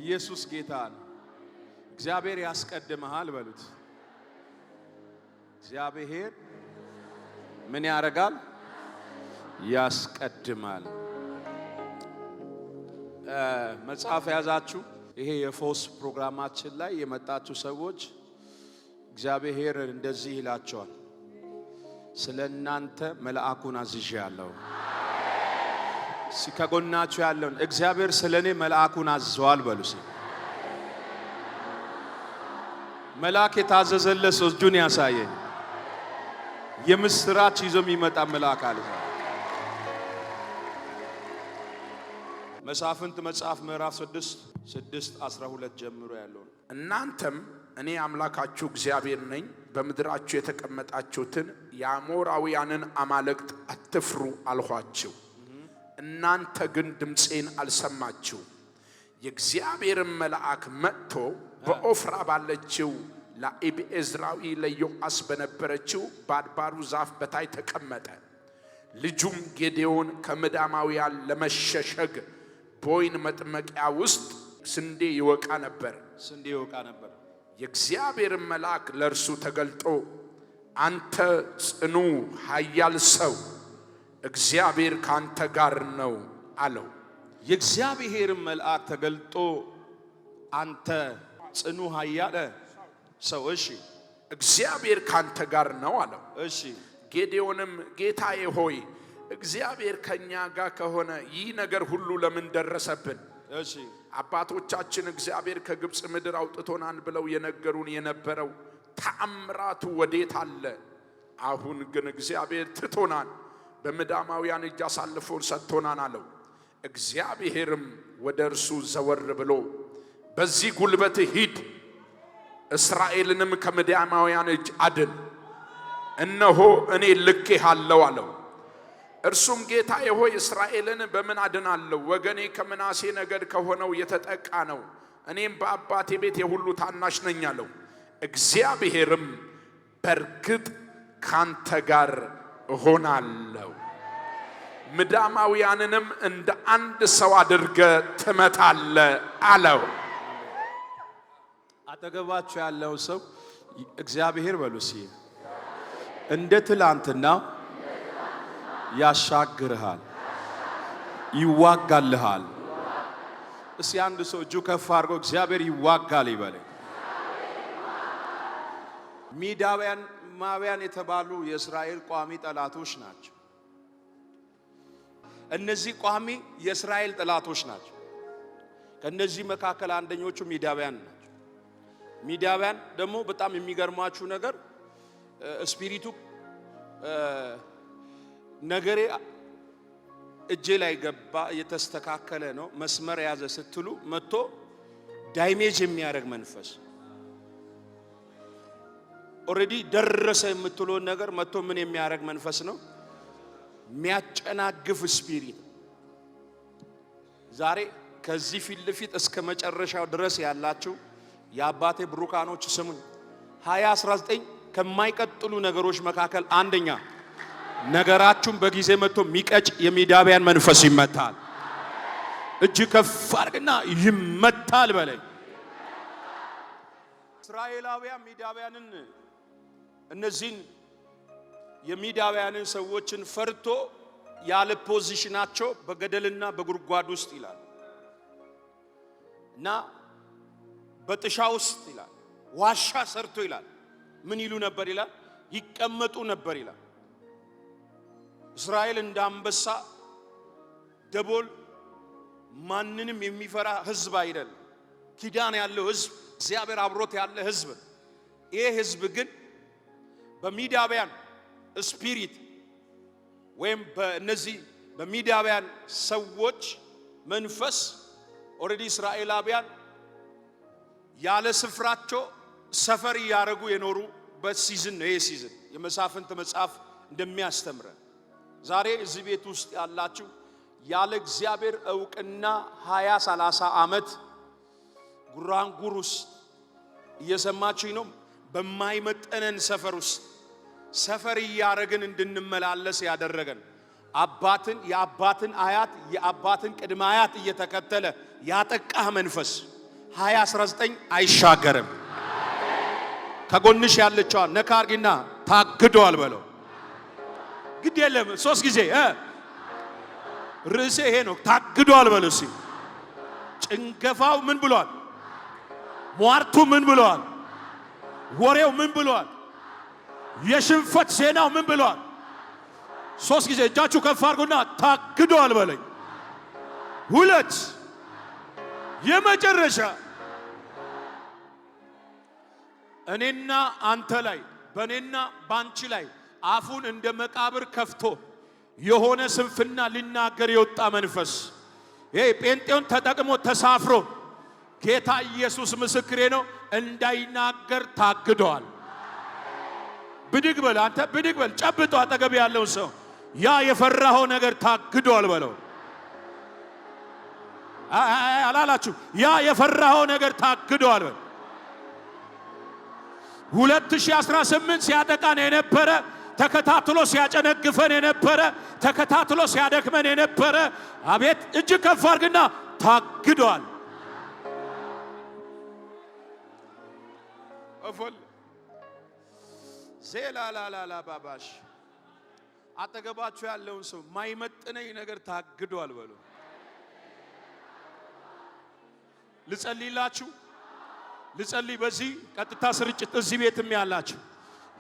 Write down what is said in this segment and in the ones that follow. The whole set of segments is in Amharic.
ኢየሱስ ጌታ ነው። እግዚአብሔር ያስቀድመሃል በሉት። እግዚአብሔር ምን ያደርጋል? ያስቀድማል። መጽሐፍ የያዛችሁ፣ ይሄ የፈውስ ፕሮግራማችን ላይ የመጣችሁ ሰዎች እግዚአብሔር እንደዚህ ይላችኋል፣ ስለ እናንተ መልአኩን አዝዣለሁ። ከጎናችሁ ያለውን እግዚአብሔር ስለ እኔ መልአኩን አዘዋል በሉ። መልአክ የታዘዘለት ሰው እጁን ያሳየኝ። የምስራች ይዞ የሚመጣ መልአክ አለ። መሳፍንት መጽሐፍ ምዕራፍ 6 6 12 ጀምሮ ያለው። እናንተም እኔ አምላካችሁ እግዚአብሔር ነኝ፣ በምድራችሁ የተቀመጣችሁትን የአሞራውያንን አማልክት አትፍሩ አልኋችሁ። እናንተ ግን ድምፄን አልሰማችሁ። የእግዚአብሔርን መልአክ መጥቶ በኦፍራ ባለችው ለአቢዔዝራዊ ለዮአስ በነበረችው በአድባሩ ዛፍ በታች ተቀመጠ። ልጁም ጌዴዎን ከምድያማውያን ለመሸሸግ በወይን መጥመቂያ ውስጥ ስንዴ ይወቃ ነበር። ስንዴ ይወቃ ነበር። የእግዚአብሔርን መልአክ ለእርሱ ተገልጦ አንተ ጽኑ ኃያል ሰው፣ እግዚአብሔር ካንተ ጋር ነው አለው። የእግዚአብሔርን መልአክ ተገልጦ አንተ ጽኑ ኃያል ሰው፣ እሺ፣ እግዚአብሔር ካንተ ጋር ነው አለው። ጌዴዎንም ጌታዬ ሆይ፣ እግዚአብሔር ከኛ ጋር ከሆነ ይህ ነገር ሁሉ ለምን ደረሰብን? አባቶቻችን እግዚአብሔር ከግብፅ ምድር አውጥቶናል ብለው የነገሩን የነበረው ተአምራቱ ወዴት አለ? አሁን ግን እግዚአብሔር ትቶናል፣ በምድያማውያን እጅ አሳልፎ ሰጥቶናል አለው። እግዚአብሔርም ወደ እርሱ ዘወር ብሎ በዚህ ጉልበት ሂድ፣ እስራኤልንም ከምድያማውያን እጅ አድን፣ እነሆ እኔ ልኬሃለሁ አለው። እርሱም ጌታዬ ሆይ፣ እስራኤልን በምን አድናለሁ? ወገኔ ከምናሴ ነገድ ከሆነው የተጠቃ ነው፣ እኔም በአባቴ ቤት የሁሉ ታናሽ ነኝ አለው። እግዚአብሔርም በርግጥ ካንተ ጋር እሆናለሁ፣ ምድያማውያንንም እንደ አንድ ሰው አድርገህ ትመታለህ አለው። አጠገባችሁ ያለው ሰው እግዚአብሔር በሉ እስኪ፣ እንደ ትላንትና ያሻግርሃል፣ ይዋጋልሃል። እስኪ አንድ ሰው እጁ ከፍ አድርጎ እግዚአብሔር ይዋጋል ይበል። ሚዳውያን ማውያን የተባሉ የእስራኤል ቋሚ ጠላቶች ናቸው። እነዚህ ቋሚ የእስራኤል ጠላቶች ናቸው። ከእነዚህ መካከል አንደኞቹ ሚዳውያን ናቸው። ሚዳውያን ደግሞ በጣም የሚገርማችሁ ነገር spirit ኡ ነገሬ እጄ ላይ ገባ፣ እየተስተካከለ ነው፣ መስመር ያዘ ስትሉ መጥቶ damage የሚያደርግ መንፈስ፣ already ደረሰ የምትለውን ነገር መጥቶ ምን የሚያደርግ መንፈስ ነው? የሚያጨናግፍ spirit። ዛሬ ከዚህ ፊት ለፊት እስከ መጨረሻው ድረስ ያላችሁ የአባቴ ብሩካኖች ስሙኝ። 2019 ከማይቀጥሉ ነገሮች መካከል አንደኛ ነገራችሁን በጊዜ መጥቶ የሚቀጭ የሚዳቢያን መንፈስ ይመታል። እጅ ከፍ አድርግና ይመታል በላይ። እስራኤላውያን ሚዳቢያንን፣ እነዚህን የሚዳቢያንን ሰዎችን ፈርቶ ያለ position ኣቸው በገደልና በጉድጓድ ውስጥ ይላል እና በጥሻ ውስጥ ይላል፣ ዋሻ ሰርቶ ይላል፣ ምን ይሉ ነበር ይላል? ይቀመጡ ነበር ይላል። እስራኤል እንደ አንበሳ ደቦል ማንንም የሚፈራ ህዝብ አይደለም። ኪዳን ያለው ህዝብ፣ እግዚአብሔር አብሮት ያለ ህዝብ። ይህ ህዝብ ግን በሚዳቢያን spirit ወይም በእነዚህ በሚዳቢያን ሰዎች መንፈስ already እስራኤላውያን ያለ ስፍራቸው ሰፈር እያደረጉ የኖሩበት season ነው። ይህ season የመሳፍንት መጽሐፍ እንደሚያስተምረን ዛሬ እዚህ ቤት ውስጥ ያላችሁ ያለ እግዚአብሔር እውቅና 20 30 ዓመት ጉራንጉር ውስጥ፣ እየሰማችሁኝ ነው? በማይመጠነን ሰፈር ውስጥ ሰፈር እያረግን እንድንመላለስ ያደረገን፣ አባትን፣ የአባትን አያት፣ የአባትን ቅድመ አያት እየተከተለ ያጠቃህ መንፈስ 2019 አይሻገርም። ከጎንሽ ያለችዋ ነካ አርጊና ታግዷል በለው። ግድ የለም 3 ጊዜ ርዕሴ ይሄ ነው። ታግዷል በለው። እስኪ ጭንገፋው ምን ብሏል? ሟርቱ ምን ብሏል? ወሬው ምን ብሏል? የሽንፈት ዜናው ምን ብሏል? 3 ጊዜ እጃችሁ ከፍ አድርጉና ታግዷል በለኝ። 2 የመጨረሻ እኔና አንተ ላይ በእኔና ባንቺ ላይ አፉን እንደ መቃብር ከፍቶ የሆነ ስንፍና ሊናገር የወጣ መንፈስ ይሄ ጴንጤውን ተጠቅሞ ተሳፍሮ ጌታ ኢየሱስ ምስክሬ ነው እንዳይናገር ታግዷል። ብድግ በል አንተ፣ ብድግ በል፣ ጨብጦ አጠገብ ያለውን ሰው ያ የፈራኸው ነገር ታግዷል በለው። አይ አላላችሁ? ያ የፈራኸው ነገር ታግዷል በል። 2018 ሲያጠቃን የነበረ ተከታትሎ ሲያጨነግፈን የነበረ ተከታትሎ ሲያደክመን የነበረ አቤት እጅ ከፍ አድርግና ታግዷል። እፎል ዜላላላላ ባባሽ አጠገባችሁ ያለውን ሰው ማይመጥነኝ ነገር ታግዷል በሉ። ልጸልይላችሁ፣ ልጸልይ። በዚህ ቀጥታ ስርጭት እዚህ ቤትም ያላችሁ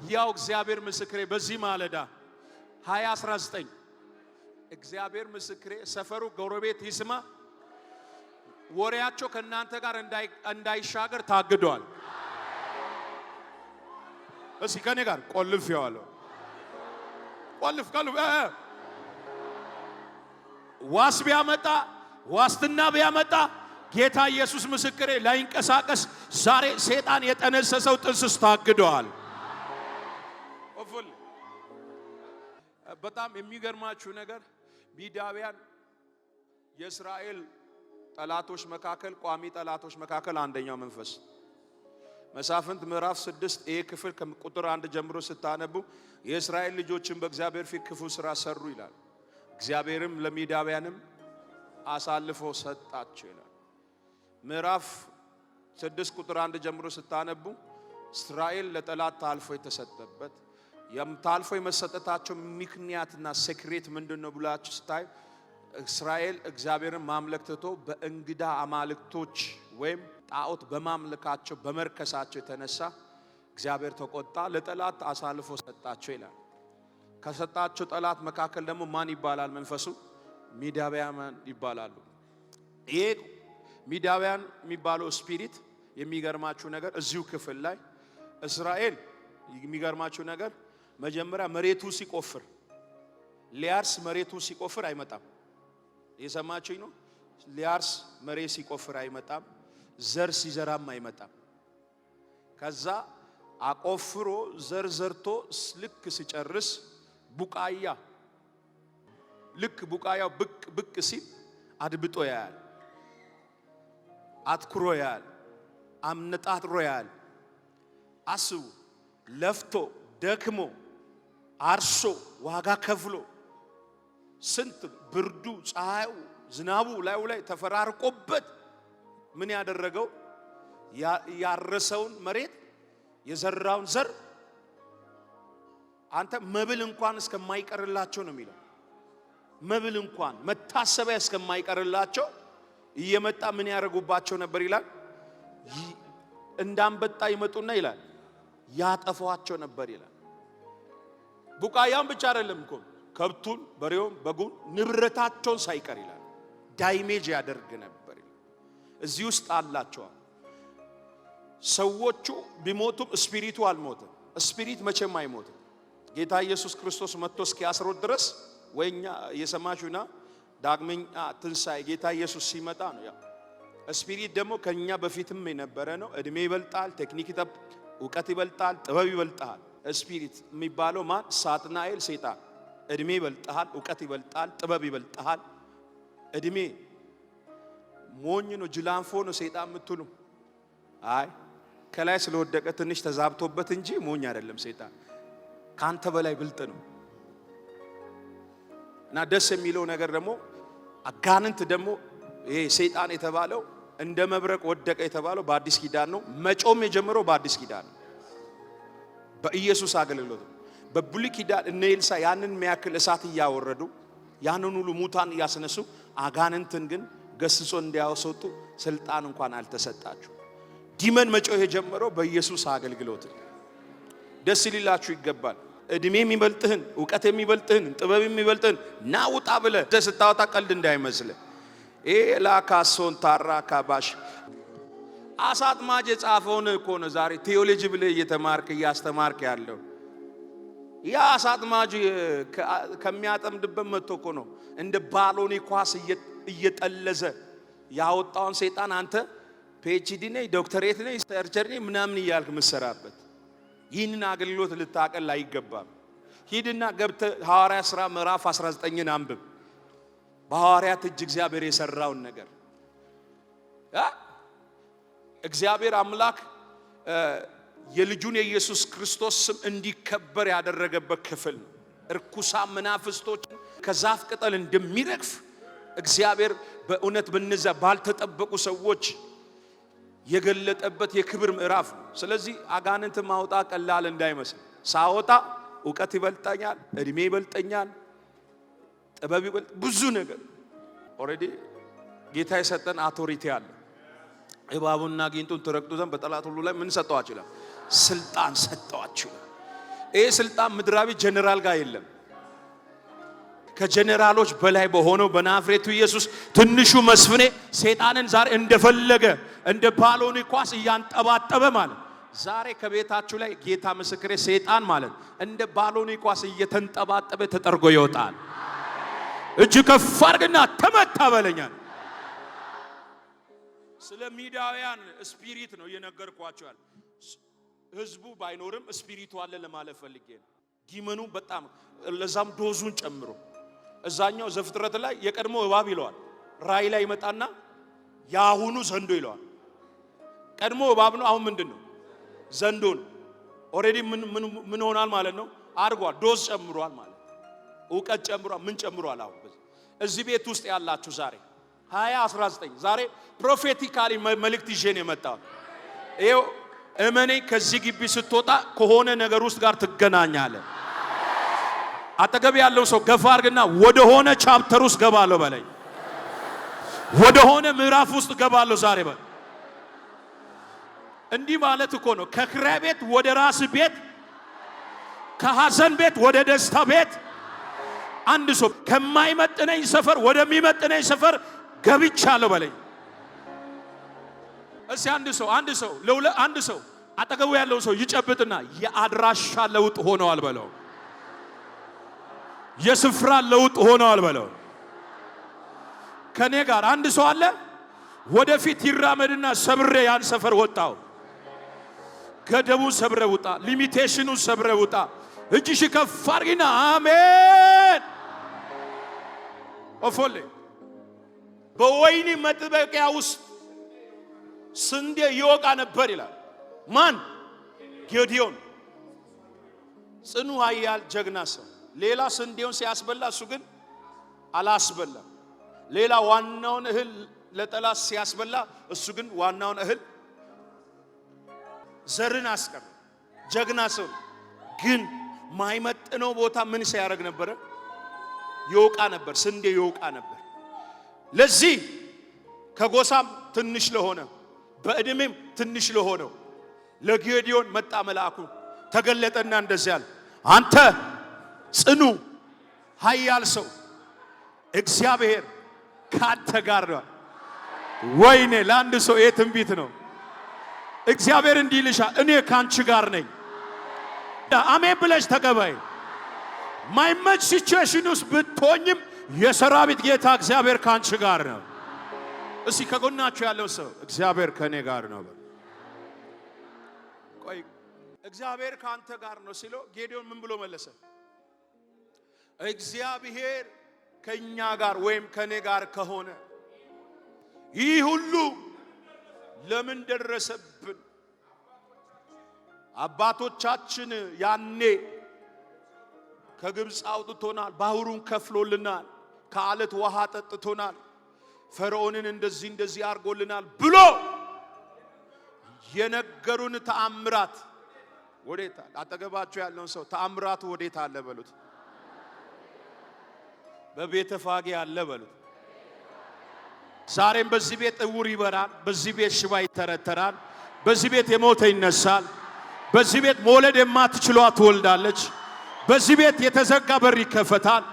ያው እግዚአብሔር ምስክሬ በዚህ ማለዳ 2019 እግዚአብሔር ምስክሬ ሰፈሩ ጎረቤት ይስማ፣ ወሬያቸው ከእናንተ ጋር እንዳይሻገር ታግዷል። እስኪ ከኔ ጋር ቆልፌዋለሁ። ቆልፍ ቆልፍ። ዋስ ቢያመጣ ዋስትና ቢያመጣ ጌታ ኢየሱስ ምስክሬ ላይንቀሳቀስ ዛሬ ሰይጣን የጠነሰሰው ጥንስስ ታግዷል። በጣም የሚገርማችሁ ነገር ሚዳውያን የእስራኤል ጠላቶች መካከል ቋሚ ጠላቶች መካከል አንደኛው መንፈስ መሳፍንት ምዕራፍ 6 ይሄ ክፍል ከቁጥር 1 ጀምሮ ስታነቡ የእስራኤል ልጆችን በእግዚአብሔር ፊት ክፉ ስራ ሰሩ ይላል። እግዚአብሔርም ለሚዳውያንም አሳልፎ ሰጣቸው ይላል። ምዕራፍ 6 ቁጥር 1 ጀምሮ ስታነቡ እስራኤል ለጠላት ታልፎ የተሰጠበት ታልፎ የመሰጠታቸው ምክንያትና secret ምንድነው ብላችሁ ስታዩ እስራኤል እግዚአብሔርን ማምለክ ትቶ በእንግዳ አማልክቶች ወይም ጣዖት በማምለካቸው በመርከሳቸው የተነሳ እግዚአብሔር ተቆጣ፣ ለጠላት አሳልፎ ሰጣቸው ይላል። ከሰጣቸው ጠላት መካከል ደግሞ ማን ይባላል? መንፈሱ ሚዳውያን ይባላሉ። ይሄ ሚዳውያን የሚባለው spirit የሚገርማችሁ ነገር እዚሁ ክፍል ላይ እስራኤል የሚገርማችሁ ነገር መጀመሪያ መሬቱ ሲቆፍር ሊያርስ መሬቱ ሲቆፍር አይመጣም። የሰማችሁኝ ነው? ሊያርስ መሬት ሲቆፍር አይመጣም። ዘር ሲዘራም አይመጣም። ከዛ አቆፍሮ ዘር ዘርቶ ልክ ሲጨርስ ቡቃያ ልክ ቡቃያው ብቅ ብቅ ሲል አድብጦ ያያል፣ አትኩሮ ያያል፣ አነጣጥሮ ያያል። አስቡ፣ ለፍቶ ደክሞ አርሶ ዋጋ ከፍሎ ስንት ብርዱ ፀሐዩ ዝናቡ ላዩ ላይ ተፈራርቆበት ምን ያደረገው ያረሰውን መሬት የዘራውን ዘር አንተ መብል እንኳን እስከማይቀርላቸው ነው የሚለው። መብል እንኳን መታሰቢያ እስከማይቀርላቸው እየመጣ ምን ያደርጉባቸው ነበር ይላል። እንዳንበጣ ይመጡና ይላል ያጠፏቸው ነበር ይላል። ቡቃያውን ብቻ አይደለም እኮ ከብቱን፣ በሬውን፣ በጉን ንብረታቸውን ሳይቀር ይላል damage ያደርግ ነበር ይላል። እዚህ ውስጥ አላቸዋል። ሰዎቹ ቢሞቱም spirit ኡ አልሞትም። Spirit መቼም አይሞትም። ጌታ ኢየሱስ ክርስቶስ መጥቶ እስኪያስሮት ድረስ ወይኛ የሰማችሁና ዳግመኛ ትንሣኤ ጌታ ኢየሱስ ሲመጣ ነው። ያ spirit ደግሞ ከኛ በፊትም የነበረ ነው። እድሜ ይበልጣል፣ ቴክኒክ እውቀት ይበልጣል፣ ጥበብ ይበልጣል። Spirit የሚባለው ማን? ሳጥናኤል ሰይጣን። እድሜ ይበልጣል፣ እውቀት ይበልጣል፣ ጥበብ ይበልጣል። እድሜ ሞኝ ነው፣ ጅላንፎ ነው ሰይጣን የምትሉ አይ ከላይ ስለወደቀ ትንሽ ተዛብቶበት እንጂ ሞኝ አይደለም ሰይጣን። ካንተ በላይ ብልጥ ነው። እና ደስ የሚለው ነገር ደግሞ አጋንንት ደግሞ ይሄ ሰይጣን የተባለው እንደ መብረቅ ወደቀ የተባለው በአዲስ ኪዳን ነው። መጮም የጀመረው በአዲስ ኪዳን ነው፣ በኢየሱስ አገልግሎት። በብሉይ ኪዳን እነ ኤልሳ ያንን የሚያክል እሳት እያወረዱ ያንን ሁሉ ሙታን እያስነሱ አጋንንትን ግን ገስጾ እንዲያስወጡ ስልጣን እንኳን አልተሰጣቸው። Demon መጮህ የጀመረው በኢየሱስ አገልግሎት። ደስ ሊላችሁ ይገባል። እድሜ የሚበልጥህን፣ እውቀት የሚበልጥህን፣ ጥበብ የሚበልጥህን ና ውጣ ብለህ ስታወጣ ቀልድ እንዳይመስልህ። ኤላካሶን ታራካባሽ አሳ አጥማጅ የጻፈውን እኮ ነው ዛሬ ቴዎሎጂ ብለህ እየተማርክ እያስተማርክ ያለው። ያ አሳ አጥማጅ ከሚያጠምድበት መጥቶ እኮ ነው እንደ ባሎኒ ኳስ እየጠለዘ ያወጣውን ሰይጣን አንተ PhD ነኝ፣ ዶክተሬት ነኝ፣ researcher ነኝ ምናምን እያልክ ምሰራበት። ይህንን አገልግሎት ልታቀል አይገባም። ሂድና ገብተህ ሐዋርያ ሥራ ምዕራፍ 19ን አንብብ። በሐዋርያት እጅ እግዚአብሔር የሰራውን ነገር፣ እግዚአብሔር አምላክ የልጁን የኢየሱስ ክርስቶስ ስም እንዲከበር ያደረገበት ክፍል ነው። እርኩሳን መናፍስቶችን ከዛፍ ቅጠል እንደሚረግፍ እግዚአብሔር በእውነት በነዚያ ባልተጠበቁ ሰዎች የገለጠበት የክብር ምዕራፍ ነው። ስለዚህ አጋንንት ማውጣ ቀላል እንዳይመስል። ሳወጣ እውቀት ይበልጠኛል፣ እድሜ ይበልጠኛል፣ ጥበብ ይበልጥ፣ ብዙ ነገር። Already ጌታ የሰጠን authority አለ። እባቡና ጊንጡን ትረግጡ ዘንድ በጠላት ሁሉ ላይ ምን ሰጠዋችሁ ይላል? ስልጣን ሰጠዋችሁ። ይህ ስልጣን ምድራዊ ጀነራል ጋር የለም። ከጀነራሎች በላይ በሆነው በናዝሬቱ ኢየሱስ ትንሹ መስፍኔ ሰይጣንን ዛሬ እንደፈለገ እንደ ባሎኒ ኳስ እያንጠባጠበ ማለት፣ ዛሬ ከቤታችሁ ላይ ጌታ ምስክሬ ሰይጣን ማለት እንደ ባሎኒ ኳስ እየተንጠባጠበ ተጠርጎ ይወጣል። እጅ ከፍ አድርግና ተመታ በለኛል። ስለ ሚዳውያን spirit ነው እየነገርኳቸዋል። ህዝቡ ባይኖርም spirit ኡ አለ ለማለት ፈልጌ ነው። Demon ኡ በጣም ለዛም dose ኡን ጨምሮ እዛኛው ዘፍጥረት ላይ የቀድሞ እባብ ይለዋል። ራእይ ላይ ይመጣና የአሁኑ ዘንዶ ይለዋል። ቀድሞ እባብ ነው፣ አሁን ምንድን ነው? ዘንዶ ነው። Already ምን ምን ሆኗል ማለት ነው? አድጓል፣ dose ጨምሯል ማለት፣ እውቀት ጨምሯል፣ ምን ጨምሯል? አሁን እዚህ ቤት ውስጥ ያላችሁ ዛሬ 2019 ዛሬ prophetically መልእክት ይዤ ነው የመጣሁት። ይኸው እመኔ፣ ከዚህ ግቢ ስትወጣ ከሆነ ነገር ውስጥ ጋር ትገናኛለህ። አጠገብ ያለው ሰው ገፋ አድርግና ወደ ሆነ chapter ውስጥ ገባለሁ በለኝ። ወደ ሆነ ምዕራፍ ውስጥ ገባለሁ ዛሬ በል። እንዲህ ማለት እኮ ነው። ከክራይ ቤት ወደ ራስ ቤት፣ ከሐዘን ቤት ወደ ደስታ ቤት፣ አንድ ሰው ከማይመጥነኝ ሰፈር ወደሚመጥነኝ ሰፈር ገብቻለሁ በለኝ። እስቲ አንድ ሰው ለውለ አንድ ሰው አጠገቡ ያለውን ሰው ይጨብጥና የአድራሻ ለውጥ ሆነዋል በለው። የስፍራ ለውጥ ሆነዋል በለው። ከኔ ጋር አንድ ሰው አለ። ወደፊት ይራመድና ሰብሬ ያን ሰፈር ወጣው። ገደቡን ሰብረ ውጣ። Limitation ኡን ሰብረ ውጣ። እጅሽ ከፍ አድርጊና አሜን። ኦፎሌ በወይኒ መጥበቂያ ውስጥ ስንዴ ይወቃ ነበር ይላል። ማን? ጌዲዮን። ጽኑ ኃያል ጀግና ሰው። ሌላ ስንዴውን ሲያስበላ እሱ ግን አላስበላም። ሌላ ዋናውን እህል ለጠላት ሲያስበላ እሱ ግን ዋናውን እህል ዘርን አስቀረ። ጀግና ሰው ግን ማይመጥነው ቦታ ምን ሲያደርግ ነበረ? ይወቃ ነበር፣ ስንዴ ይወቃ ነበር። ለዚህ ከጎሳም ትንሽ ለሆነ፣ በዕድሜም ትንሽ ለሆነው ለጌዲዮን መጣ መልአኩ፣ ተገለጠና እንደዚህ አለ፣ አንተ ጽኑ ኃያል ሰው፣ እግዚአብሔር ካንተ ጋር ነው። ወይኔ ለአንድ ሰው ይሄ ትንቢት ነው። እግዚአብሔር እንዲህ ይልሻል፣ እኔ ካንቺ ጋር ነኝ። አሜን ብለሽ ተቀበይ። ማይመች situation ውስጥ ብትሆኝም የሰራዊት ጌታ እግዚአብሔር ካንቺ ጋር ነው። እስቲ ከጎናችሁ ያለው ሰው እግዚአብሔር ከኔ ጋር ነው። ቆይ፣ እግዚአብሔር ካንተ ጋር ነው ሲለው ጌዲዮን ምን ብሎ መለሰ? እግዚአብሔር ከኛ ጋር ወይም ከኔ ጋር ከሆነ ይህ ሁሉ ለምን ደረሰብን? አባቶቻችን ያኔ ከግብፅ አውጥቶናል፣ ባህሩን ከፍሎልናል፣ ከአለት ውሃ ጠጥቶናል። ፈርዖንን እንደዚህ እንደዚህ አድርጎልናል ብሎ የነገሩን ተአምራት ወዴት አለ? አጠገባችሁ ያለውን ሰው ተአምራቱ ወዴት አለ በሉት። በቤተ ፋጌ አለ በሉት። ዛሬም በዚህ ቤት እውር ይበራል፣ በዚህ ቤት ሽባ ይተረተራል፣ በዚህ ቤት የሞተ ይነሳል፣ በዚህ ቤት መውለድ የማትችሏ ትወልዳለች፣ በዚህ ቤት የተዘጋ በር ይከፈታል።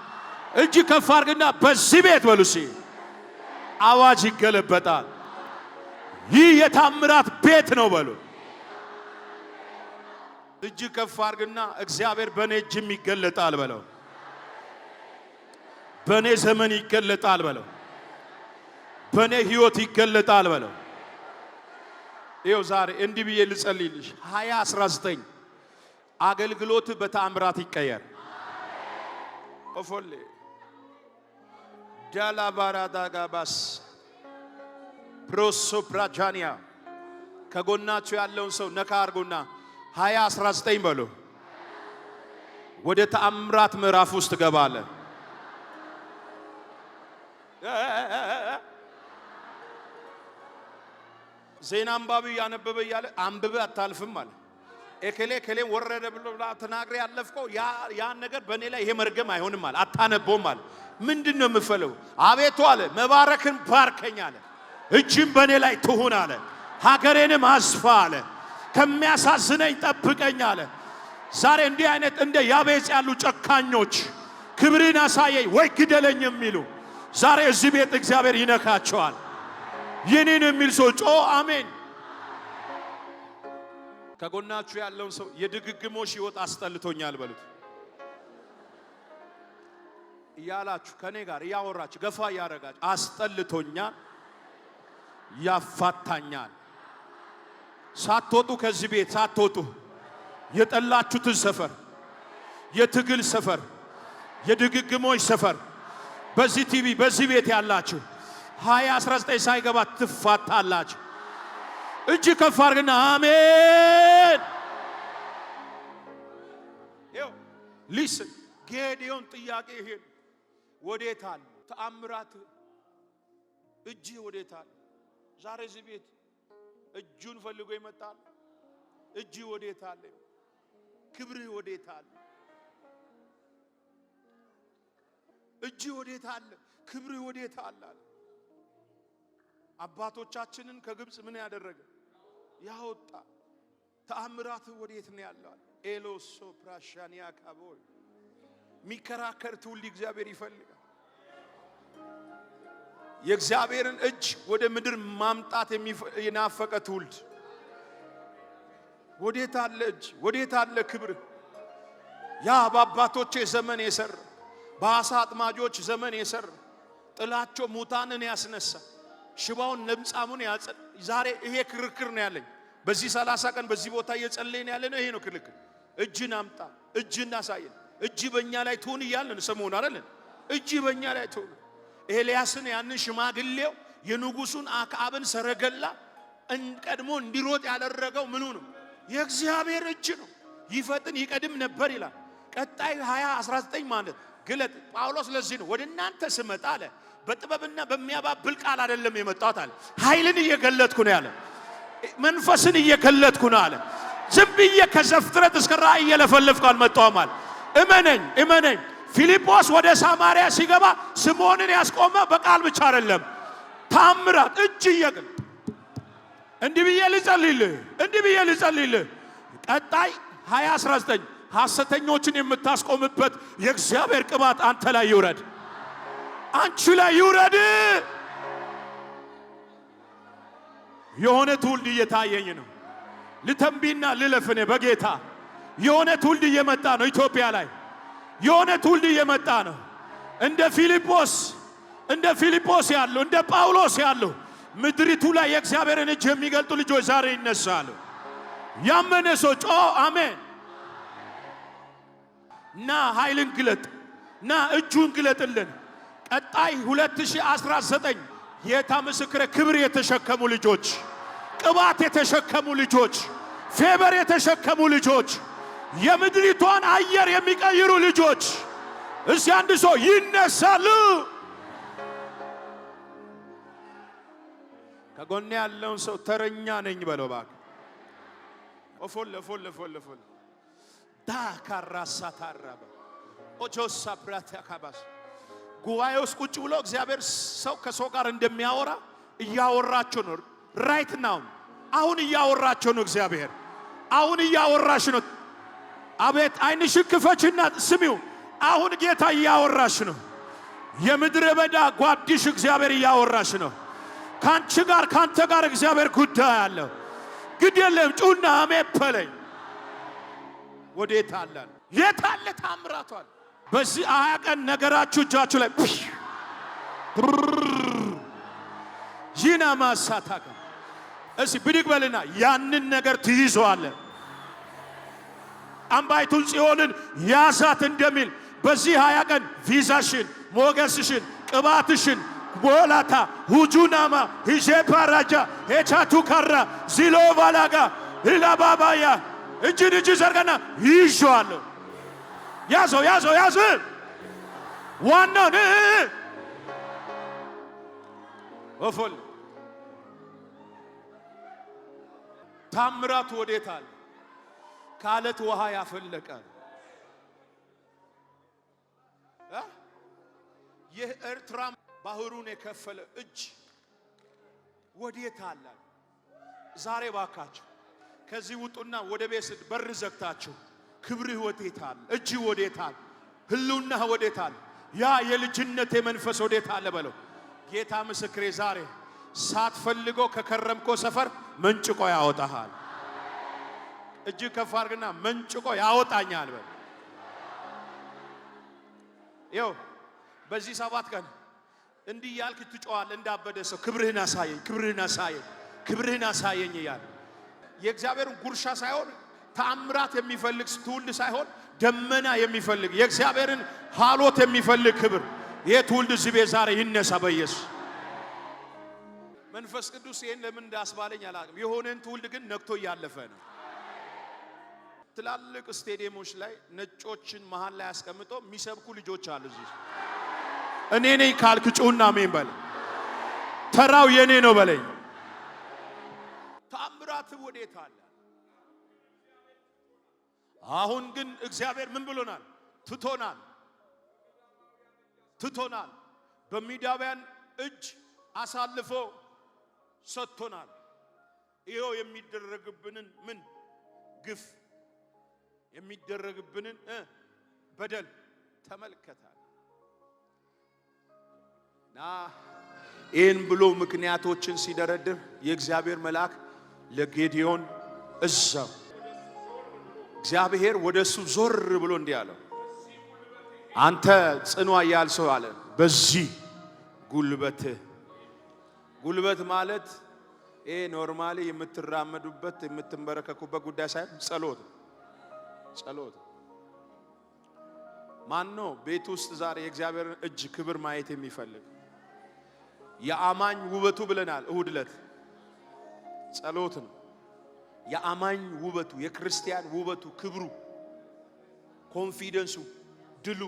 እጅ ከፍ አድርግና በዚህ ቤት በሉ እስኪ አዋጅ ይገለበጣል። ይህ የታምራት ቤት ነው በሉ። እጅ ከፍ አድርግና እግዚአብሔር በእኔ እጅም ይገለጣል በለው። በእኔ ዘመን ይገለጣል በለው። በእኔ ህይወት ይገለጣል በለው። ይኸው ዛሬ እንዲህ ብዬ ልጸልይልሽ 2019 አገልግሎት በተአምራት ይቀየር። ኦፎሌ ዳላባራዳጋባስ ፕሮሶ ፕራጃኒያ ከጎናችሁ ያለውን ሰው ነካ አርጉና 2019 በሉ። ወደ ተአምራት ምዕራፍ ውስጥ ገባለ። ዜና አንባቢ እያነበበ እያለ አንብበ አታልፍም አለ። ኤከሌ ኤከሌ ወረደ ብሎ ተናግሬ ያለፍከው ያን ነገር በእኔ ላይ ይሄ መርገም አይሆንም አለ። አታነበውም አለ። ምንድን ነው የምፈለው? አቤቱ አለ መባረክን ባርከኝ አለ። እጅም በእኔ ላይ ትሁን አለ። ሀገሬንም አስፋ አለ። ከሚያሳዝነኝ ጠብቀኝ አለ። ዛሬ እንዲህ አይነት እንደ ያቤጽ ያሉ ጨካኞች ክብርን አሳየኝ ወይ ግደለኝ የሚሉ ዛሬ እዚህ ቤት እግዚአብሔር ይነካቸዋል። የኔን የሚል ሰው ጮ አሜን። ከጎናችሁ ያለውን ሰው የድግግሞሽ ሕይወት አስጠልቶኛል በሉት እያላችሁ ከኔ ጋር እያወራችሁ ገፋ እያረጋችሁ አስጠልቶኛል፣ ያፋታኛል። ሳትወጡ ከዚህ ቤት ሳትወጡ የጠላችሁትን ሰፈር፣ የትግል ሰፈር፣ የድግግሞሽ ሰፈር በዚህ ቲቪ በዚህ ቤት ያላችሁ 2019 ሳይገባ ትፋታላችሁ። እጅ ከፍ አድርግና አሜን። Listen ጌዲዮን ጥያቄ ይሄ ወዴት አለ ተአምራት? እጅ ወዴት አለ? ዛሬ እዚህ ቤት እጁን ፈልጎ ይመጣል። እጅ ወዴት አለ? ክብርህ ወዴት አለ? እጅ ወዴት አለ? ክብርህ ወዴት አለ? አባቶቻችንን ከግብፅ ምን ያደረገ ያወጣ ተአምራት ወዴት ነው ያለው? ኤሎሶ ፕራሻኒያ ካቦል የሚከራከር ትውልድ እግዚአብሔር ይፈልጋል። የእግዚአብሔርን እጅ ወደ ምድር ማምጣት የናፈቀ ትውልድ ወዴት አለ እጅ? ወዴት አለ ክብር? ያ በአባቶቼ ዘመን የሰራ በአሳ አጥማጆች ዘመን የሰራ ጥላቸው ሙታንን ያስነሳ ሽባውን ለምጻሙን ያጸ ዛሬ ይሄ ክርክር ነው ያለኝ። በዚህ 30 ቀን በዚህ ቦታ እየጸለይን ያለ ነው። ይሄ ነው ክርክር። እጅን አምጣ፣ እጅን አሳየን፣ እጅ በእኛ ላይ ትሁን እያልን ሰሞኑን አይደለን? እጅ በእኛ ላይ ትሁን። ኤልያስን ያንን ሽማግሌው የንጉሱን አክዓብን ሰረገላ ቀድሞ እንዲሮጥ ያደረገው ምኑ ነው? የእግዚአብሔር እጅ ነው። ይፈጥን ይቀድም ነበር ይላል። ቀጣይ 20 19 ማለት ግለጥ። ጳውሎስ ለዚህ ነው ወደ እናንተ ስመጣ አለ በጥበብና በሚያባብል ቃል አይደለም የመጣሁት አለ። ኃይልን እየገለጥኩ ነው ያለ። መንፈስን እየገለጥኩ ነው አለ። ዝም ብዬ ከዘፍጥረት እስከ ራእይ እየለፈለፍኩ አልመጣሁም አለ። እመነኝ እመነኝ። ፊልጶስ ወደ ሳማሪያ ሲገባ ስምዖንን ያስቆመ በቃል ብቻ አይደለም፣ ታምራት እጅ እየግል እንዲህ ብዬ ልጸልይልህ፣ እንዲህ ብዬ ልጸልይልህ። ቀጣይ 2019 ሐሰተኞችን የምታስቆምበት የእግዚአብሔር ቅባት አንተ ላይ ይውረድ፣ አንቺ ላይ ይውረድ። የሆነ ትውልድ እየታየኝ ነው። ልተንቢና ልለፍኔ በጌታ የሆነ ትውልድ እየመጣ ነው። ኢትዮጵያ ላይ የሆነ ትውልድ እየመጣ ነው። እንደ ፊልጶስ እንደ ፊልጶስ ያሉ እንደ ጳውሎስ ያሉ ምድሪቱ ላይ የእግዚአብሔርን እጅ የሚገልጡ ልጆች ዛሬ ይነሳሉ። ያመነ ሰው ጮ አሜን። ና ኃይልን ግለጥ፣ ና እጁን ግለጥልን። ቀጣይ 2019 ጌታ ምስክረ ክብር የተሸከሙ ልጆች፣ ቅባት የተሸከሙ ልጆች፣ favor የተሸከሙ ልጆች፣ የምድሪቷን አየር የሚቀይሩ ልጆች እስቲ አንድ ሰው ይነሳሉ። ከጎኔ ያለውን ሰው ተረኛ ነኝ በለው እባክህ። ኦፎል ኦፎል ኦፎል ኦፎል ዳካራሳ ታራባ ኦጆሳ ፕራታካባስ ጉባኤ ውስጥ ቁጭ ብሎ እግዚአብሔር ሰው ከሰው ጋር እንደሚያወራ እያወራቸው ነው። Right now አሁን እያወራቸው ነው። እግዚአብሔር አሁን እያወራሽ ነው። አቤት ዓይንሽን ክፈችና ስሚው። አሁን ጌታ እያወራሽ ነው። የምድረ በዳ ጓድሽ እግዚአብሔር እያወራሽ ነው። ካንቺ ጋር ካንተ ጋር እግዚአብሔር ጉዳይ አለው። ግድ የለም ጩና አሜን በለኝ። ወዴት አለ? የት አለ ታምራቷል? በዚህ 20 ቀን ነገራችሁ እጃችሁ ላይ ይና ማሳታከ እሺ ብድግ በልና ያንን ነገር ትይዘዋለህ። አምባይቱን ጽዮንን ያዛት እንደሚል በዚህ 20 ቀን ቪዛሽን፣ ሞገስሽን፣ ቅባትሽን ቦላታ ሁጁናማ ሂጄፓራጃ ሄቻቱካራ ዚሎቫላጋ ሂላባባያ እጅን እጅ ዘርጋና ይዤዋለሁ። ያዘው ያዘው ያዘ ዋናውን ወፎል ታምራቱ ወዴት አለ? ከአለት ውሃ ያፈለቀ ይህ ኤርትራ ባህሩን የከፈለ እጅ ወዴት አለ? ዛሬ ባካችሁ ከዚህ ውጡና ወደ ቤት በር ዘግታችሁ ክብርህ ወዴት አለ? እጅ ወዴት አለ? ህልውናህ ወዴት አለ? ያ የልጅነት መንፈስ ወዴት አለ በለው። ጌታ ምስክሬ ዛሬ ሳትፈልገው ከከረምኮ ሰፈር መንጭቆ ያወጣሃል። እጅ ከፍ አድርግና መንጭቆ ያወጣኛል በል። ይኸው በዚህ 7 ቀን እንዲህ ያልክ ትጮኻለህ እንዳበደ ሰው። ክብርህን አሳየኝ፣ ክብርህን አሳየኝ፣ ክብርህን አሳየኝ እያለ የእግዚአብሔርን ጉርሻ ሳይሆን ተአምራት የሚፈልግ ትውልድ ሳይሆን ደመና የሚፈልግ የእግዚአብሔርን ሃሎት የሚፈልግ ክብር ይህ ትውልድ እዚህ ቤት ዛሬ ይነሳ በኢየሱስ። መንፈስ ቅዱስ ይሄን ለምን እንዳስባለኝ አላውቅም። የሆነን ትውልድ ግን ነክቶ እያለፈ ነው። ትላልቅ ስቴዲየሞች ላይ ነጮችን መሃል ላይ አስቀምጦ የሚሰብኩ ልጆች አሉ። እዚህ እኔ ነኝ ካልክ ጩህና አሜን በል። ተራው የኔ ነው በለኝ። ተአምራት ወዴት አለ? አሁን ግን እግዚአብሔር ምን ብሎናል? ትቶናል፣ ትቶናል። በሚዳውያን እጅ አሳልፎ ሰጥቶናል። ይኸው የሚደረግብንን ምን ግፍ የሚደረግብንን በደል ተመልከታል። ና ይህን ብሎ ምክንያቶችን ሲደረድር የእግዚአብሔር መልአክ ለጌዲዮን እዛው እግዚአብሔር ወደ እሱ ዞር ብሎ እንዲህ አለው፣ አንተ ጽኑ ኃያል ሰው አለ፣ በዚህ ጉልበትህ። ጉልበት ማለት ይሄ normally የምትራመዱበት የምትንበረከኩበት ጉዳይ ሳይሆን ጸሎት ጸሎት። ማን ነው ቤት ውስጥ ዛሬ የእግዚአብሔርን እጅ ክብር ማየት የሚፈልግ? የአማኝ ውበቱ ብለናል እሁድ ዕለት ጸሎት ነው። የአማኝ ውበቱ፣ የክርስቲያን ውበቱ፣ ክብሩ፣ confidence ኡ፣ ድሉ፣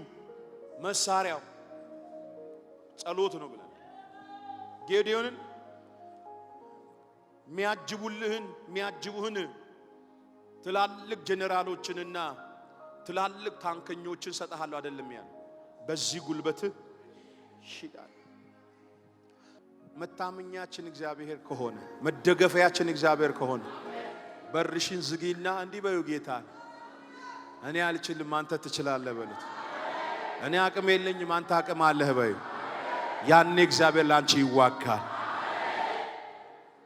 መሳሪያው ጸሎት ነው ብለናል። ጌዲዮንን የሚያጅቡልህን የሚያጅቡህን ትላልቅ ጀነራሎችንና ትላልቅ ታንከኞችን ሰጠሃለሁ አይደለም ያለው፣ በዚህ ጉልበትህ ሂድ። መታመኛችን እግዚአብሔር ከሆነ መደገፊያችን እግዚአብሔር ከሆነ በርሽን ዝጊና እንዲህ በዩ፣ ጌታ እኔ አልችልም አንተ ትችላለህ በሉት። እኔ አቅም የለኝም አንተ አቅም አለህ በዩ። ያኔ እግዚአብሔር ላንቺ ይዋጋል።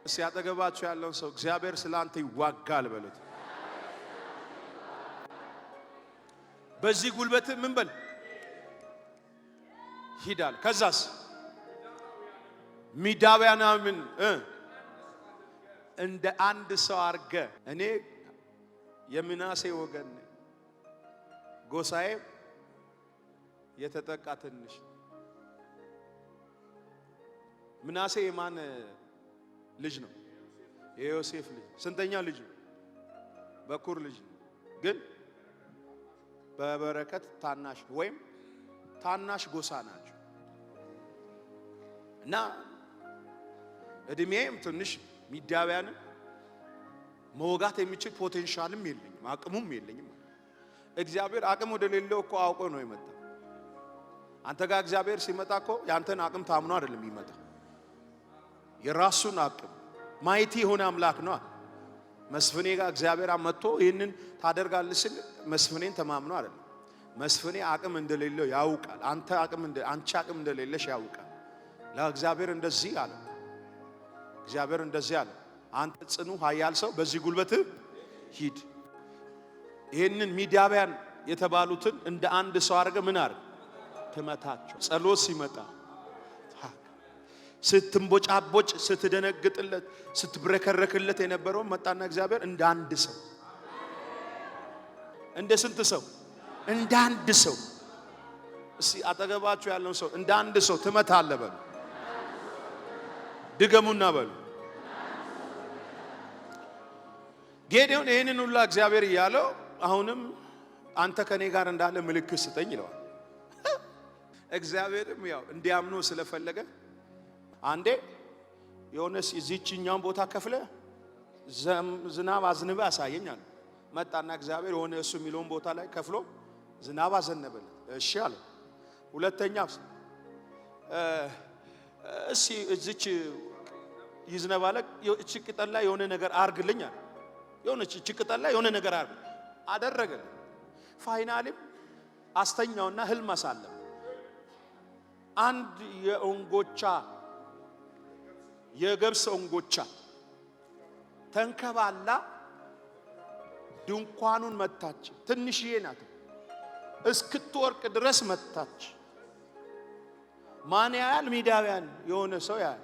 እስቲ አጠገባችሁ ያለውን ሰው እግዚአብሔር ስላንተ ይዋጋል በሉት። በዚህ ጉልበት ምን በል ሂዳል። ከዛስ ሚዳውያናምን እንደ አንድ ሰው አርገ እኔ የምናሴ ወገን ነኝ፣ ጎሳዬ የተጠቃ ትንሽ። ምናሴ የማን ልጅ ነው? የዮሴፍ ልጅ። ስንተኛ ልጅ ነው? በኩር ልጅ ነው። ግን በበረከት ታናሽ ወይም ታናሽ ጎሳ ናቸው። እና እድሜም ትንሽ ሚዲያውያንን መወጋት የሚችል potential ም የለኝም፣ አቅሙም የለኝም። እግዚአብሔር አቅም ወደሌለው እኮ አውቆ ነው የመጣ። አንተ ጋር እግዚአብሔር ሲመጣ እኮ ያንተን አቅም ታምኖ አይደለም የሚመጣ፣ የራሱን አቅም mighty የሆነ አምላክ ነው። መስፍኔ ጋር እግዚአብሔር መጥቶ ይህንን ታደርጋለህ ሲል መስፍኔን ተማምኖ አይደለም። መስፍኔ አቅም እንደሌለው ያውቃል። አንተ አቅም እንደ አንቺ አቅም እንደሌለሽ ያውቃል። ለእግዚአብሔር እንደዚህ አለ። እግዚአብሔር እንደዚህ አለ፣ አንተ ጽኑ ኃያል ሰው በዚህ ጉልበት ሂድ። ይህንን ሚዲያውያን የተባሉትን እንደ አንድ ሰው አድርገህ ምን አድርግ ትመታቸው። ጸሎት ሲመጣ ስትንቦጫቦጭ፣ ስትደነግጥለት፣ ስትብረከረክለት የነበረውን መጣና እግዚአብሔር እንደ አንድ ሰው፣ እንደ ስንት ሰው? እንደ አንድ ሰው። እስቲ አጠገባችሁ ያለውን ሰው እንደ አንድ ሰው ትመታለህ በሉ። ድገሙና በሉ። ጌዴዎን ይህንን ሁላ እግዚአብሔር እያለው አሁንም አንተ ከኔ ጋር እንዳለ ምልክት ስጠኝ ይለዋል። እግዚአብሔርም ያው እንዲያምኑ ስለፈለገ አንዴ የሆነ እዚህኛውን ቦታ ከፍለ ዝናብ አዝንበ አሳየኝ አለ። መጣና እግዚአብሔር የሆነ እሱ የሚለውን ቦታ ላይ ከፍሎ ዝናብ አዘነበለት። እሺ አለ። ሁለተኛ እሺ እዚች ይዝነብ አለ። እቺ ቅጠል ላይ የሆነ ነገር አርግልኝ አለ። የሆነች እቺ ቅጠል ላይ የሆነ ነገር አርግ አደረገ። Finally ም አስተኛውና ህልም አሳለም። አንድ የእንጎቻ የገብስ እንጎቻ ተንከባላ ድንኳኑን መታች። ትንሽዬ ናት፣ እስክትወርቅ ድረስ መታች። ማን ያያል? ሚዳውያን የሆነ ሰው ያያል።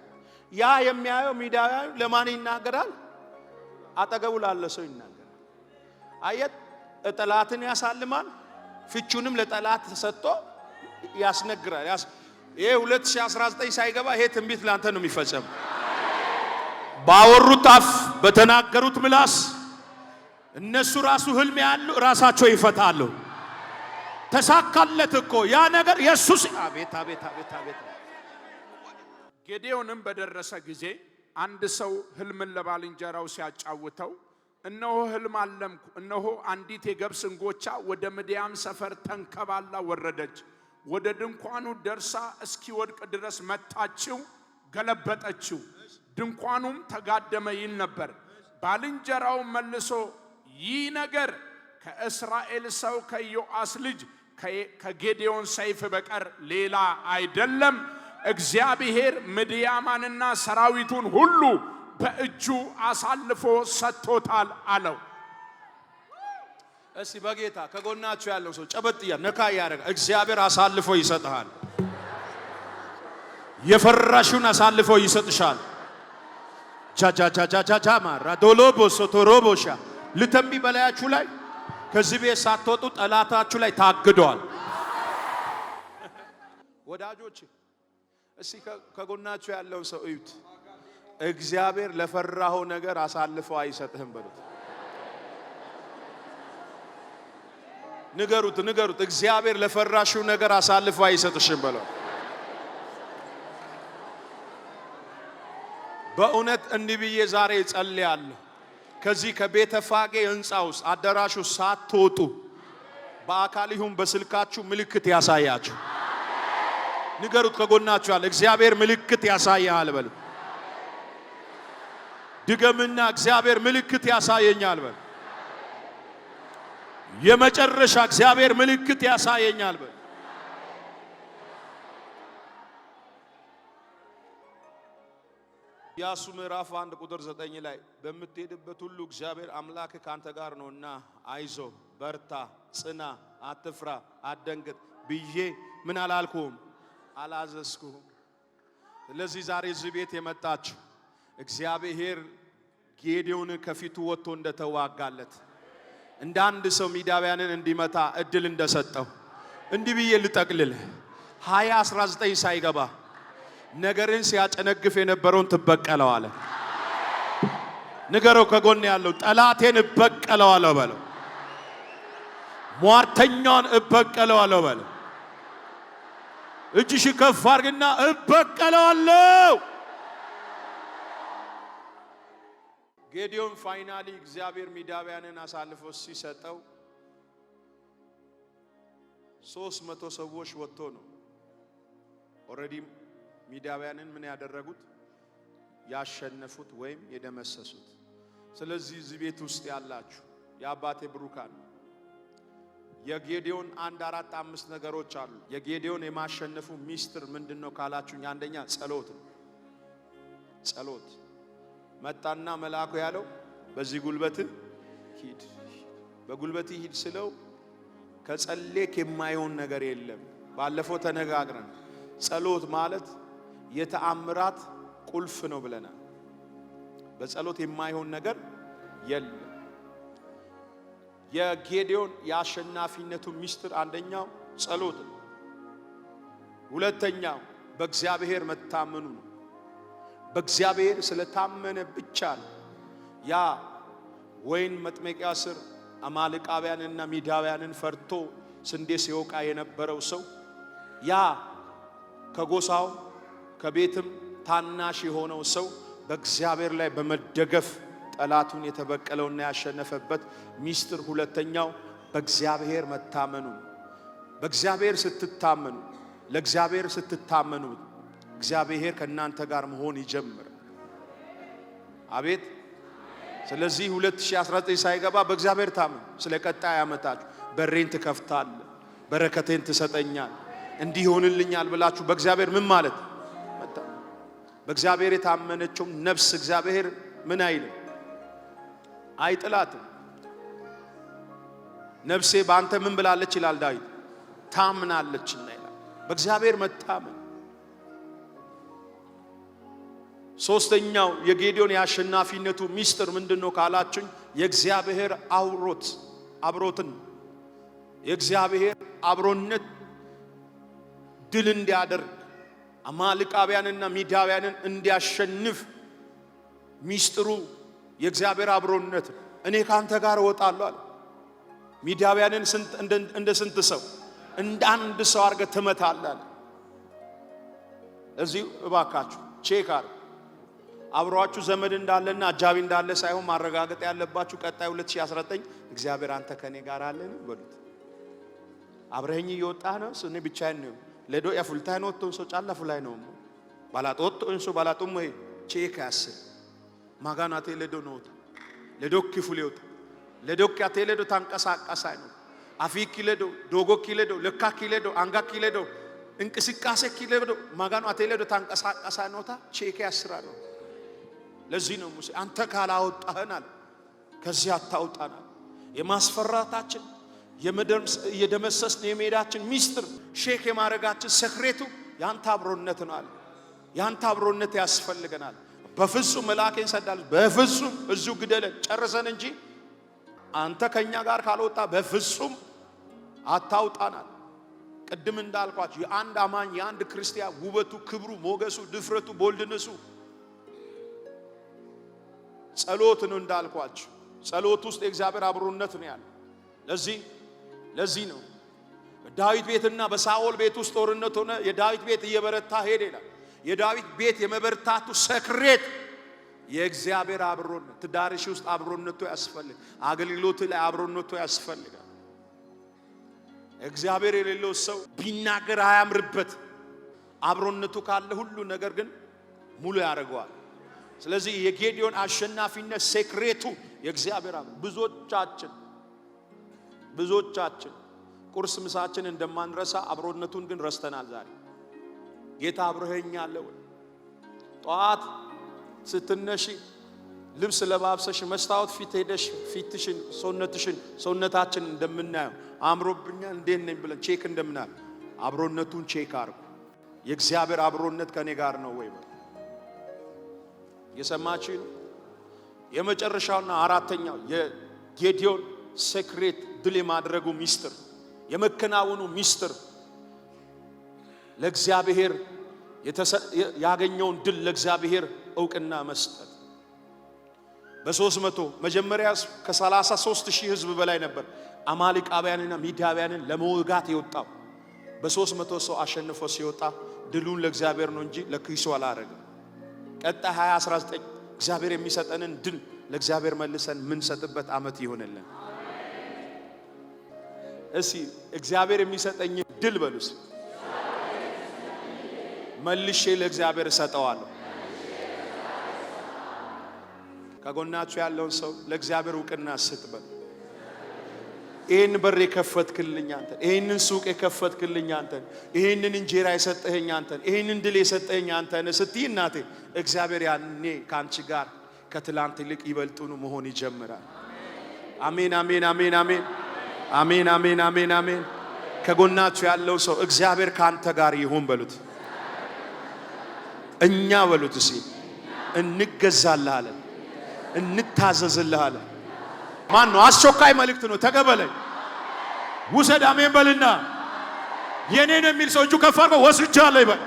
ያ የሚያየው ሚዳውያን ለማን ይናገራል? አጠገቡ ላለ ሰው ይናገራል። አየት፣ ጠላትን ያሳልማል፣ ፍቹንም ለጠላት ሰጥቶ ያስነግራል። ይሄ 2019 ሳይገባ ይሄ ትንቢት ላንተ ነው የሚፈጸም። ባወሩት አፍ በተናገሩት ምላስ እነሱ ራሱ ህልም ያሉ ራሳቸው ይፈታሉ። ተሳካለት እኮ ያ ነገር የሱስ። አቤት አቤት አቤት አቤት። ጌዴዎንም በደረሰ ጊዜ አንድ ሰው ህልምን ለባልንጀራው ሲያጫውተው እነሆ ህልም አለምኩ፣ እነሆ አንዲት የገብስ እንጎቻ ወደ ምድያም ሰፈር ተንከባላ ወረደች፣ ወደ ድንኳኑ ደርሳ እስኪወድቅ ድረስ መታችው፣ ገለበጠችው፣ ድንኳኑም ተጋደመ ይል ነበር። ባልንጀራው መልሶ ይህ ነገር ከእስራኤል ሰው ከኢዮአስ ልጅ ከጌዴዎን ሰይፍ በቀር ሌላ አይደለም፣ እግዚአብሔር ምድያማንና ሰራዊቱን ሁሉ በእጁ አሳልፎ ሰጥቶታል አለው። እስቲ በጌታ ከጎናችሁ ያለው ሰው ጨበጥ ነካ እያደረገ እግዚአብሔር አሳልፎ ይሰጥሃል። የፈራሹን አሳልፎ ይሰጥሻል። ጃጃጃጃጃማ ራዶሎቦ ሶቶሮቦሻ ልተንቢ በላያችሁ ላይ ከዚህ ቤት ሳትወጡ ጠላታችሁ ላይ ታግደዋል። ወዳጆች እስቲ ከጎናችሁ ያለውን ሰው እዩት። እግዚአብሔር ለፈራኸው ነገር አሳልፎ አይሰጥህም በሉት። ንገሩት፣ ንገሩት። እግዚአብሔር ለፈራሽው ነገር አሳልፎ አይሰጥሽም በለው። በእውነት እንዲህ ብዬ ዛሬ እጸልያለሁ። ከዚህ ከቤተፋጌ ህንፃ ውስጥ አዳራሹ ሳትወጡ በአካል ይሁን በስልካችሁ ምልክት ያሳያችሁ። ንገሩት፣ ከጎናችሁ ያለ እግዚአብሔር ምልክት ያሳያል በሉ። ድገምና እግዚአብሔር ምልክት ያሳየኛል በል። የመጨረሻ እግዚአብሔር ምልክት ያሳየኛል በል። ኢያሱ ምዕራፍ 1 ቁጥር 9 ላይ በምትሄድበት ሁሉ እግዚአብሔር አምላክ ካንተ ጋር ነውና አይዞ፣ በርታ፣ ጽና፣ አትፍራ፣ አትደንግጥ ብዬ ምን አላልኩም? አላዘዝኩም። ስለዚህ ዛሬ እዚህ ቤት የመጣችሁ እግዚአብሔር ጌዴዎን ከፊቱ ወጥቶ እንደተዋጋለት እንደ አንድ ሰው ሚዳውያንን እንዲመታ እድል እንደሰጠው እንዲህ ብዬ ልጠቅልል። 2019 ሳይገባ ነገርን ሲያጨነግፍ የነበረውን ትበቀለዋለህ። ንገረው ከጎን ያለው ጠላቴን እበቀለዋለሁ በለው። ሟርተኛውን እበቀለዋለሁ በለው። እጅሽ ከፍ አድርግና እበቀለዋለሁ። ጌዲዮን finally እግዚአብሔር ሚዳውያንን አሳልፎ ሲሰጠው 300 ሰዎች ወጥቶ ነው already ሚዳውያንን ምን ያደረጉት? ያሸነፉት ወይም የደመሰሱት። ስለዚህ እዚህ ቤት ውስጥ ያላችሁ የአባቴ ብሩካን የጌዲዮን አንድ፣ አራት፣ አምስት ነገሮች አሉ። የጌዲዮን የማሸነፉ ሚስጥር ምንድነው ካላችሁኝ፣ አንደኛ ጸሎት ነው። ጸሎት። መጣና መልአኩ ያለው በዚህ ጉልበት ሂድ፣ በጉልበት ሂድ ስለው ከጸለይክ የማይሆን ነገር የለም። ባለፈው ተነጋግረን ጸሎት ማለት የተአምራት ቁልፍ ነው ብለናል። በጸሎት የማይሆን ነገር የለም። የጌዲዮን የአሸናፊነቱ ሚስጥር አንደኛው ጸሎት ነው። ሁለተኛው በእግዚአብሔር መታመኑ ነው። በእግዚአብሔር ስለታመነ ብቻ ነው ያ ወይን መጥመቂያ ስር አማልቃውያንና ሚዳውያንን ፈርቶ ስንዴ ሲወቃ የነበረው ሰው፣ ያ ከጎሳው ከቤትም ታናሽ የሆነው ሰው በእግዚአብሔር ላይ በመደገፍ ጠላቱን የተበቀለውና ያሸነፈበት ሚስጥር ሁለተኛው በእግዚአብሔር መታመኑ። በእግዚአብሔር ስትታመኑ፣ ለእግዚአብሔር ስትታመኑ እግዚአብሔር ከእናንተ ጋር መሆን ይጀምራል። አቤት። ስለዚህ 2019 ሳይገባ በእግዚአብሔር ታመኑ። ስለ ቀጣይ ዓመታችሁ በሬን ትከፍታል፣ በረከቴን ትሰጠኛል፣ እንዲህ ይሆንልኛል ብላችሁ በእግዚአብሔር ምን ማለት በእግዚአብሔር የታመነችው ነፍስ እግዚአብሔር ምን አይልም፣ አይጥላትም። ነፍሴ በአንተ ምን ብላለች ይላል ዳዊት፣ ታምናለችና ይላል። በእግዚአብሔር መታመን። ሶስተኛው የጌዲዮን የአሸናፊነቱ ሚስጥር ምንድነው ካላችሁኝ፣ የእግዚአብሔር አብሮትን የእግዚአብሔር አብሮነት ድል እንዲያደርግ፣ አማልቃውያንና ሚዳውያንን እንዲያሸንፍ ሚስጥሩ የእግዚአብሔር አብሮነት። እኔ ካንተ ጋር እወጣለሁ አለ። ሚዳውያንን እንደ ስንት ሰው? እንደ አንድ ሰው አድርገህ ትመታለህ አለ። እዚህ እባካችሁ check አድርጉ። አብሯችሁ ዘመድ እንዳለና አጃቢ እንዳለ ሳይሆን ማረጋገጥ ያለባችሁ ቀጣይ 2019 እግዚአብሔር አንተ ከኔ ጋር አለን በሉት። አብረኸኝ እየወጣህ ነው፣ እኔ ብቻዬን ነው። ለዶ ያፉልታይ ነው ቶን ሰው ጫላ ፉላይ ነው ባላጦቶ እንሶ ባላጦም ወይ check ያስር ማጋናቴ ለዶ ነው ለዶክ ፉሌውታ ለዶክ ያቴ ለዶ ታንቀሳቀሳይ ነው አፊ ኪለዶ ዶጎ ኪለዶ ለካ ኪለዶ አንጋ ኪለዶ እንቅስቃሴ ኪለዶ ማጋኖ አቴ ለዶ ታንቀሳቀሳይ ነውታ check ያስራ ነው። ለዚህ ነው ሙሴ አንተ ካላወጣህን አለ ከዚህ አታውጣናል። የማስፈራታችን፣ የደመሰስን የመሄዳችን ሚስጥር፣ shake የማድረጋችን secret ኡ ያንተ አብሮነት ነው አለ። ያንተ አብሮነት ያስፈልገናል። በፍጹም መልአኬን ሰዳለሁ፣ በፍጹም እዚሁ ግደለን ጨርሰን እንጂ አንተ ከኛ ጋር ካልወጣ በፍጹም አታውጣናል። ቅድም እንዳልኳችሁ የአንድ አማኝ፣ የአንድ ክርስቲያን ውበቱ፣ ክብሩ፣ ሞገሱ፣ ድፍረቱ፣ boldness ኡ ጸሎት ነው። እንዳልኳችሁ ጸሎት ውስጥ የእግዚአብሔር አብሮነት ነው ያለው። ለዚህ ነው በዳዊት ቤትና በሳኦል ቤት ውስጥ ጦርነት ሆነ። የዳዊት ቤት እየበረታ ሄደ ይላል። የዳዊት ቤት የመበርታቱ secret የእግዚአብሔር አብሮነት። ትዳርሽ ውስጥ አብሮነቱ ያስፈልግ፣ አገልግሎት ላይ አብሮነቱ ያስፈልጋል። እግዚአብሔር የሌለው ሰው ቢናገር አያምርበት። አብሮነቱ ካለ ሁሉ ነገር ግን ሙሉ ያደርገዋል። ስለዚህ የጌዲዮን አሸናፊነት secret ኡ የእግዚአብሔር አብ ብዙዎቻችን ቁርስ ምሳችን እንደማንረሳ አብሮነቱን ግን ረስተናል። ዛሬ ጌታ አብረኸኝ አለ ወይ? ጠዋት ስትነሺ ልብስ ለባብሰሽ መስታወት ፊት ሄደሽ ፊትሽን፣ ሰውነትሽን፣ ሰውነታችን እንደምናየው አምሮብኛል እንዴት ነኝ ብለን check እንደምናል አብሮነቱን check አርጉ። የእግዚአብሔር አብሮነት ከኔ ጋር ነው ወይ? የሰማችሁ ነው። የመጨረሻውና አራተኛው የጌዲዮን secret ድል የማድረጉ ሚስጥር፣ የመከናወኑ ሚስጥር፣ ለእግዚአብሔር ያገኘውን ድል ለእግዚአብሔር እውቅና መስጠት። በ300 መጀመሪያ ከ33 ሺህ ህዝብ በላይ ነበር አማልቃውያንና ሚዳውያንን ለመውጋት የወጣው። በ300 ሰው አሸንፎ ሲወጣ ድሉን ለእግዚአብሔር ነው እንጂ ለኪሱ አላረገም። ቀጣይ 2019 እግዚአብሔር የሚሰጠንን ድል ለእግዚአብሔር መልሰን የምንሰጥበት ዓመት ይሆንልን። እስኪ እግዚአብሔር የሚሰጠኝ ድል በሉስ መልሼ ለእግዚአብሔር እሰጠዋለሁ። ከጎናችሁ ያለውን ሰው ለእግዚአብሔር እውቅና ስጥ በሉ። ይህን በር የከፈትክልኝ አንተ፣ ይህንን ሱቅ የከፈትክልኝ አንተ፣ ይህንን እንጀራ የሰጠኸኝ አንተ፣ ይህንን ድል የሰጠኸኝ አንተ ስትይ እናቴ እግዚአብሔር ያኔ ከአንቺ ጋር ከትላንት ይልቅ ይበልጡኑ መሆን ይጀምራል። አሜን፣ አሜን፣ አሜን፣ አሜን፣ አሜን፣ አሜን፣ አሜን፣ አሜን። ከጎናችሁ ያለው ሰው እግዚአብሔር ከአንተ ጋር ይሁን በሉት። እኛ በሉት እስኪ እንገዛልሃለን፣ እንታዘዝልሃለን። ማን ነው? አስቸኳይ መልእክት ነው። ተቀበለኝ፣ ውሰድ። አሜን በልና የኔ ነው የሚል ሰው እጁ ከፍ አድርጎ ወስጃለሁ ይበል።